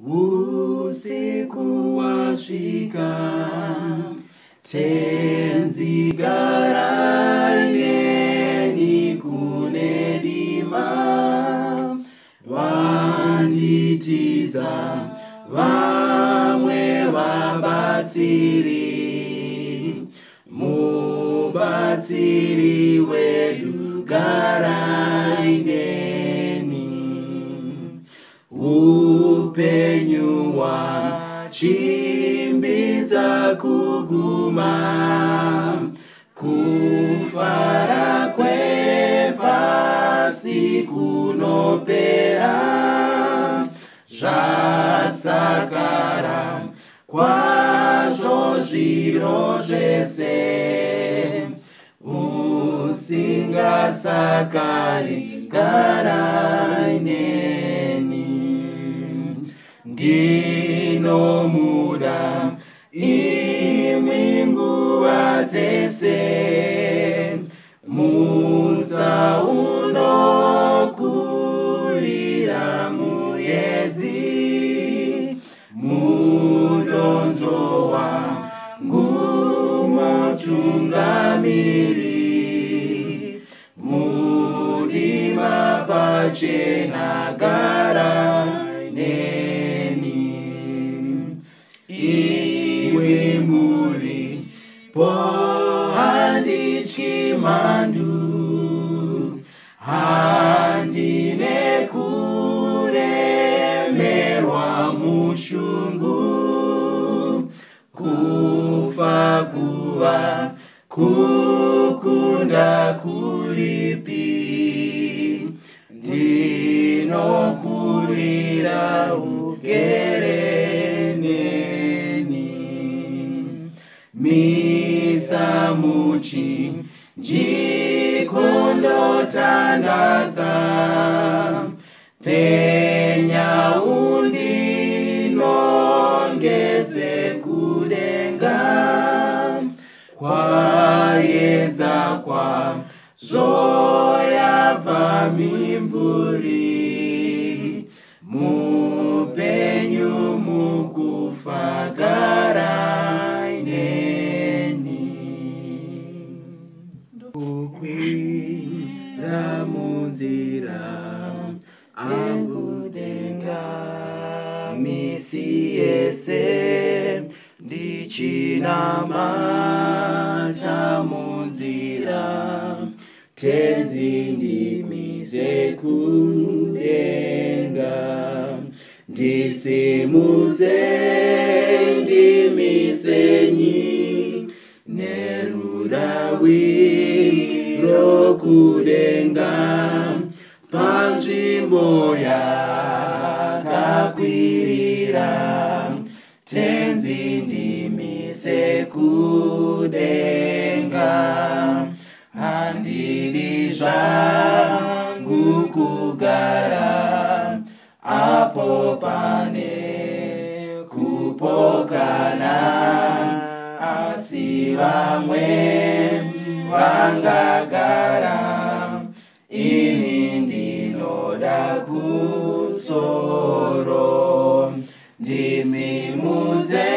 Usiku wasvika, Tenzi garai neni kune dima, vanditiza vamwe vabatsiri, mubatsiri wedu garai neni. Upenyu wachimbidza kuguma, kufara kwepasi kunopera, zvasakara kwazvo zviro zvese, usingasakari garai neni. Ndinomuda imwi nguva dzese, mutsa unokurira muedzi, mudonzvo wangu mutungamiri, mudima pachena garai neni. Iwe muri po handityi mhandu, handine kuremerwa mushungu, kufa kuva kukunda kuripi, ndinokurira ugere neni. Misa muchinjiko ndotandaza, penya undinongedze kudenga, kwayedza kwazvo yabva mimvuri, mupenyu mukufa garai neni. Kukwira munzira akudenga, misi yese ndichinamata munzira, Tenzi ndimise kudenga, ndisimudze ndimisenyi, nerudawiro kudenga, panzvimbo yakakwirira, Tenzi ndimise kudenga. Handidi zvangu kugara apo pane kupokana, asi vamwe vangagara, ini ndinoda kumusoro. Ndisimudze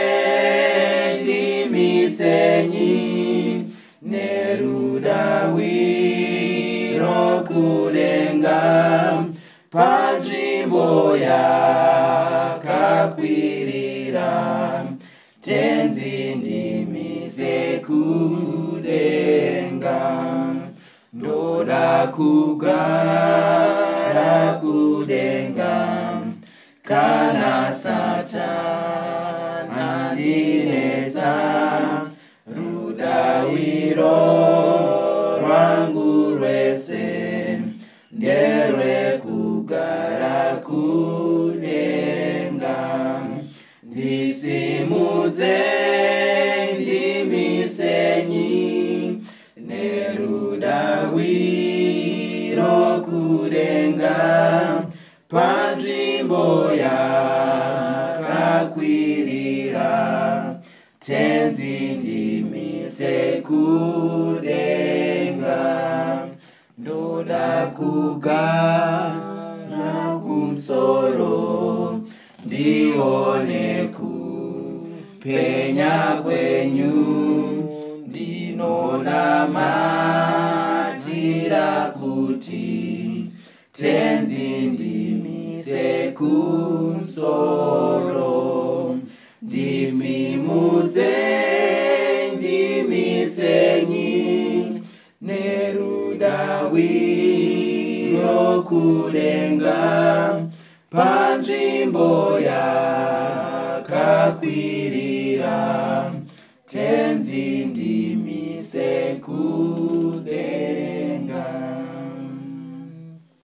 ndimisenyi, nerudawiro kudenga, panzvimbo yakakwirira, Tenzi ndimise kudenga. Ndoda kugara kudenga, kana Satani andinetsa, rudawiro rwangu rwese nderwekugara kudenga. Ndisimudze ndimisenyi, nerudawiro kudenga, panzvimbo yakakwirira, Tenzi ndimise kudenga. Ndoda kugara kumusoro, Ndione kupenya kwenyu. Ndinonamatira kuti Tenzi ndimise kumusoro. Ndisimudze, ndimisenyi nerudawiro kudenga, panzvimbo yakakwirira.